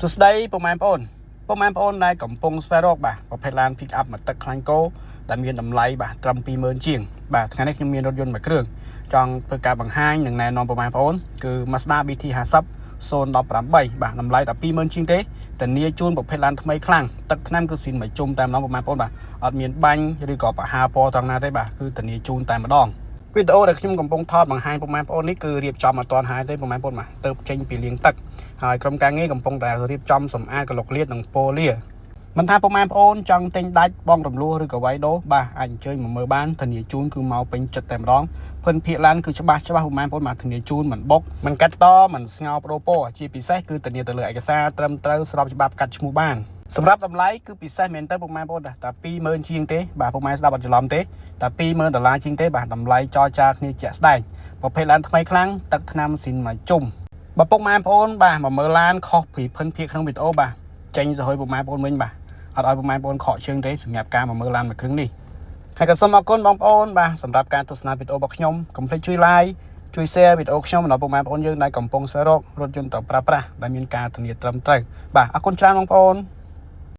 សួស្តីពុកម៉ែបងប្អូនពុកម៉ែបងប្អូនដែលកំពុងស្វែងរកបាទប្រភេទឡាន pick up មួយទឹកខ្លាញ់គោដែលមានតម្លៃបាទត្រឹម20000ជាងបាទថ្ងៃនេះខ្ញុំមានរថយន្តមួយគ្រឿងចង់ធ្វើការបង្ហាញនិងណែនាំពុកម៉ែបងប្អូនគឺ Mazda BT 50 018បាទតម្លៃតែ20000ជាងទេធានាជូនប្រភេទឡានថ្មីខ្លាំងទឹកថ្នាំគឺស៊ីនមួយជុំតែម្ដងពុកម៉ែបងប្អូនបាទអត់មានបាញ់ឬក៏ប្រហើរពណ៌ត្រង់ណាទេបាទគឺធានាជូនតែម្ដងវីដេអូដែលខ្ញុំកំពុងថតបង្ហាញពុកម៉ែបងប្អូននេះគឺរៀបចំអត់ទាន់ហើយទេពុកម៉ែបងប្អូនបាទទៅចេញពីលាងទឹកហើយក្រុមការងារកំពុងតែរៀបចំសម្អាតកលុកលាតនិងពោលាមិនថាពុកម៉ែបងប្អូនចង់ទិញដាច់បងរំលោះឬក៏វាយដូរបាទអាចអញ្ជើញមកមើលបានធានាជូនគឺមកពេញចិត្តតែម្ដងភិនភាគឡានគឺច្បាស់ច្បាស់ពុកម៉ែបងប្អូនបាទធានាជូនមិនបុកមិនកាត់តមិនស្ងោប្ដូរពណ៌ជាពិសេសគឺធានាទៅលើឯកសារត្រឹមត្រូវស្របច្បាប់កាត់ឈ្មោះបានសម្រាប់តម្លៃគឺពិសេសមែនតើពុកម៉ែបងប្អូនតែ20000ជាងទេបាទពុកម៉ែស្ដាប់អត់ច្រឡំទេតែ20000ដុល្លារជាងទេបាទតម្លៃចរចាគ្នាជាក់ស្ដែងប្រភេទឡានថ្មីខ្លាំងទឹកថ្នាំស៊ីនមួយជុំបើពុកម៉ែបងប្អូនបាទមកមើលឡានខុសពីភិនភាគក្នុងវីដេអូបាទចេញសហុយពុកម៉ែបងប្អូនវិញបាទអត់ឲ្យពុកម៉ែបងប្អូនខកជើងទេសម្រាប់ការមកមើលឡានមួយគ្រឿងនេះហើយក៏សូមអរគុណបងប្អូនបាទសម្រាប់ការទស្សនាវីដេអូរបស់ខ្ញុំកុំភ្លេចជួយ like ជួយ share វីដេអូខ្ញុំដល់ពុកម៉ែបងប្អូនយើងដែលកំពុងស្វែងរករថយន្តទៅប្រើប្រាស់ដែលមានការធានាត្រឹមត្រូវបាទអរគុណច្រើនបងប្អូន។